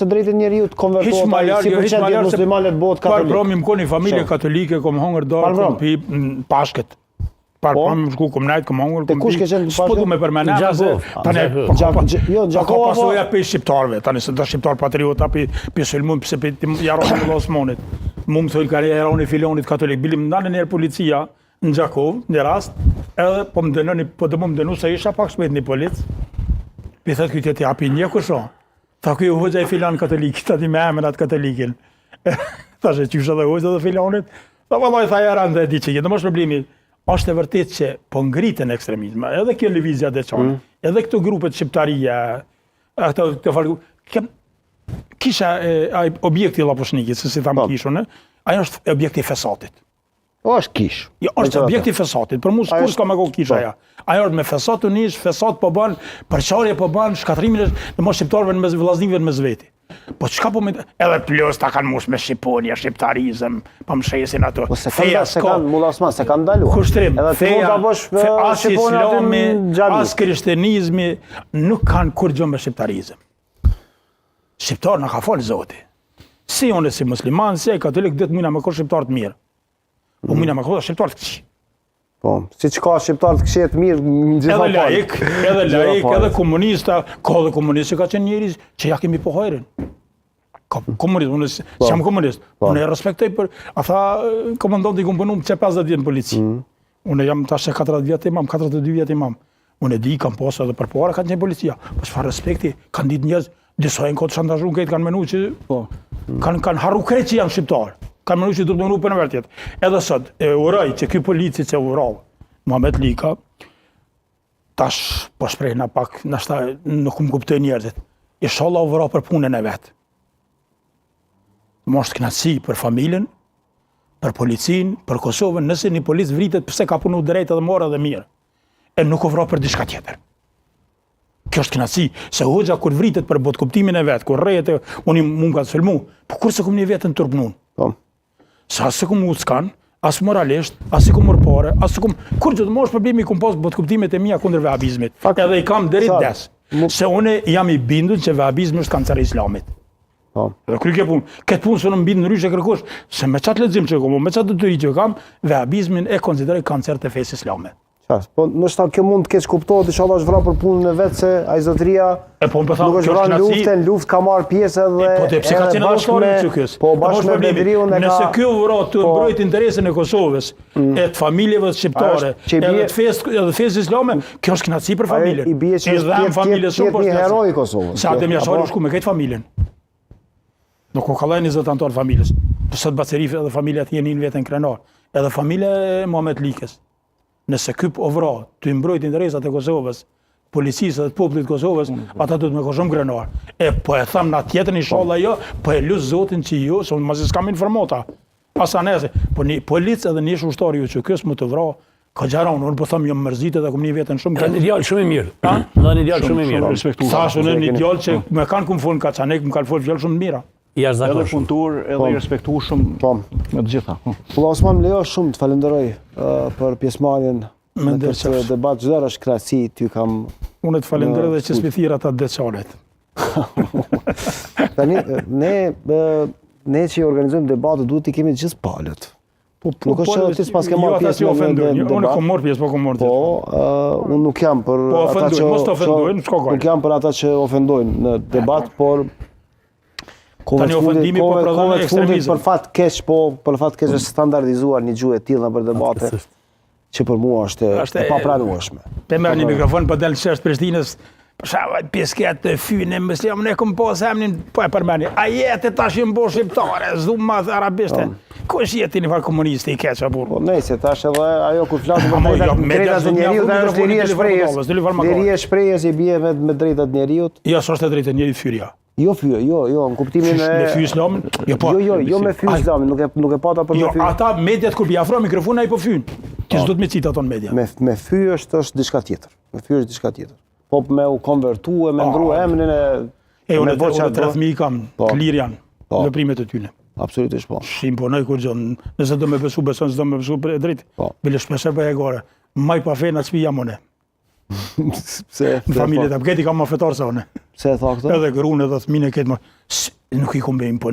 është e drejtë e njeriut të konvertohet ma ai, larg, si jo, hiç pëlqen ma të jetë larg se musliman le të bëhet Par katolik. prom jam kon një familje Shumë. katolike, kom hongër darkë, Par kom prom. pi në Pashkët. Par Po. prom më shku, kom najt, kom hongër, Te kom kush pi. ke qenë në S'po Pashkët? du me përmend Në emrin, se Gjakovë. Tani, Gjakovë. po ka Gjak- pa- jo, po ka Gjakova, po- pasoja pe shqiptarëve, tani se do shqiptar patriota pi pi sulmun pse pi jaroni Mulla Osmanit. Mu më thonë ka jaroni filonit katolik. Bili më ndalën herë policia në Gjakovë, në rast, edhe po më dënoni, po do më dënu se isha pak shpejt një polic. Pi thot ky tjetri, a pi një kush o? Tha ky hoxha i filan katolikit, tha ti me emrin atë katolikin. Thash e qysh edhe hoxha dhe filonit. Tha vallai tha ja rëndë e di që je. Domos problemi është e vërtet që po ngriten ekstremizma, edhe kjo lëvizja Deçan, mm. edhe këto grupet shqiptaria, ato të fal kisha e, ai objekti i Llapushnikit, se si tham Po. kishën, e, ajo është objekti i fesatit. Po është kish. Jo, është objekti i fesatit. Për mua Ajo kur s'ka me kon kisha po. ajo. Ajo është me fesat të nish, fesat po bën, përçarje po bën, shkatërrimin e në mos shqiptarëve në mes vëllaznive në mes veti. Po çka po më edhe plus ta kanë mush me shqiponja, shqiptarizëm, po më shesin ato. Po se kanë se kanë Mulla Osman, se kanë ndaluar. Kushtrim, Edhe ti mund ta bësh fe, e, as shqiponjën aty islami, në xhami. as krishtenizmi nuk kanë kurrgjë me shqiptarizëm. Shqiptar na ka fal Zoti. Si unë si musliman, si ai katolik, do të mujna me kon shqiptar të mirë. Po Mm. mujna me kon shqiptar të këqij. Po, si që ka shqiptar të këqij të mirë në gjitha Edhe palët. laik, edhe Gjitha laik, palët. edhe komunista, ka edhe komunist që ka qenë njeri që ja kemi po hajrin. Ka komunist, unë s- s'jam komunist. Po. Unë e respektoj për, a tha e, komandanti kum punu që 50 vjet në polici. Mm. Unë jam tash e 40 vjet imam, 42 vjet imam. Unë e di, kam pasur edhe përpara kanë qenë policia. Po çfarë respekti, kanë ditë njerëz, disa janë kohë shantazhuar krejt kanë menu që Po. kanë kanë harru krejt që janë shqiptar. Kanë menu që duhet menu për në vërtet. Edhe sot e uroj që ky polici që u vrau, Muhamet Lika, tash po shprehna pak, nashta nuk më kuptojnë njerëzit. Inshallah u vra për punën e vet. Mos është kënaqësi për familjen, për policinë, për Kosovën, nëse një polic vritet pse ka punu drejt edhe morë edhe mirë. E nuk u vra për diçka tjetër. Kjo është kënaqësi, se hoxha kur vritet për botkuptimin e vet, kur rrehet, e- unë i- mu më kanë sulmu, po kur se kum një vetën turpnun. Po. Sa se kum uckan, as moralisht, as i kum marr pare, as i kum kur gjë të mosh problemi kum pas botkuptimet e mia kundër vehabizmit. Fakt- Edhe i kam deri Sa- des. Se unë jam i bindur që vehabizmi është kancer i islamit. Po. Dhe kry kjo punë, këtë punë s'u në mbind ndryshe kërkush, se me qatë lexim që kam, me qatë dituri që kam, vehabizmin e konsideroj kancer të fesë islame. Qartë. Po ndoshta kjo mund të keq kuptohet, inshallah është vra për punën e vet se ai zotëria E po unë po tham, nuk është kjo vra është në kënaqësi. luftë, në luftë ka marrë pjesë edhe Po të pse ka edhe qenë edhe bashkë ushtari me i UÇK-s. Po Dhe mos bashkë me problemi, Bedriun e ka Nëse ky u vra të Po. mbrojt interesin e Kosovës, e të familjeve shqiptare, Ajo është që i bie- edhe të fesë edhe fesë islame, kjo është kënaqësi për Ajo familjen. i bie që I është dhem tjetë- familjes tjetë- shumë po tjetë një është hero i Kosovës. Se Adem Jashari Apo? u shku me këtë familjen. Nuk u kallaj 20 anëtar familjes. Po sot Bacerifi edhe familja e tij janë veten krenar. Edhe familja e Muhamet Likës. Nëse ky po vra të mbrojt interesat e Kosovës, policisë dhe të popullit të Kosovës, ata duhet me kon shumë krenar. E po e tham na tjetën inshallah jo, po e lus Zotin që jo, se unë masi s'kam informata. As anese, po një polic edhe një ish ushtar ju që kës më të vra, ka gjaron, unë po tham jam mërzit edhe kum një veten shumë Një djalë shumë i mirë. Dhe një djalë shumë i mirë. Respektuar. Thash unë një djalë që me kanë kum fol në Kaçanik, më kanë fol fjalë shumë të mira. Edhe Jashtëzakonshëm. punëtor, edhe i respektueshëm Po. me të gjitha. Po. Mulla Osman, më lejo shumë të falenderoj ë, për pjesëmarrjen Me në nder këtë qofsh. debat. Çdo herë është kënaqësi ty kam Unë të falenderoj edhe që s'pi thirr ata deçanet. Tani ne ë, ne që i organizojmë debate duhet i kemi të gjithë palët. Po, po, Nuk është që ti s'pas ke jo, marrë ata pjesë si në- në- ofendojnë. në Jo, Unë debat. kom marrë pjesë, po kom marrë Po, pjesë. ë, unë nuk jam për Po, ata ofendojnë, që mos të ofendojnë, që- s'ka gajle. Nuk jam për ata që ofendojnë në debat, por kohëve Tani të fundit- ofendimi po kohëve- prodhon kohëve të fundit, ekstremizëm. Për fat keq, po për fat keq është standardizuar një gjuhë e tillë nëpër debate që për mua është e- Është e e- papranueshme. Pe merr një mikrofon, po del në shesh të Prishtinës, për shembull, pisket të fyne, muslim, ne kom pas emrin, po e përmeni. A jetë tash jam bo shqiptare, s'du ma arabishte. Kush jeti një farë komunisti i keq apo? Po nejse, tash edhe ajo kur flasim për Ama jo, drejtat, media drejtat e s'do t'ja njeriut, fut ajo është mikrofonin liria e telefon shprehjes. budallës, telefon makare. Liria e shprehjes i bie me me drejtat e njeriut. Jo, s'është e drejtë e njeriut fyrja. Jo fy, jo, jo, në kuptimin e Me fy islamin? Jo, po. Jo, jo, jo me fy Ai- islamin, nuk e nuk e pata për Jo, me fy. ata mediat kur i afro mikrofonin ai po fyn. Ti s'do të me cita ato në media. Me me fy është është diçka tjetër. Me fy është diçka tjetër. Po me u konvertu e me ndru emrin e E unë me bo unë çfarë do. 3000 kam, Po. të lirë janë Po. veprimet e tyre. Absolutisht po. Si imponoj kur gjë, nëse do me besu, beson, s'do me besu për e drejtë. Po. Bile shpesher bëj e gore. Maj pa fe në shtëpi jam unë. Pse Në familje të këtë i kam më fetar se unë. Pse e tha këtë? Edhe grunë edhe fëminë e këtë më. Nuk i kom be imponu.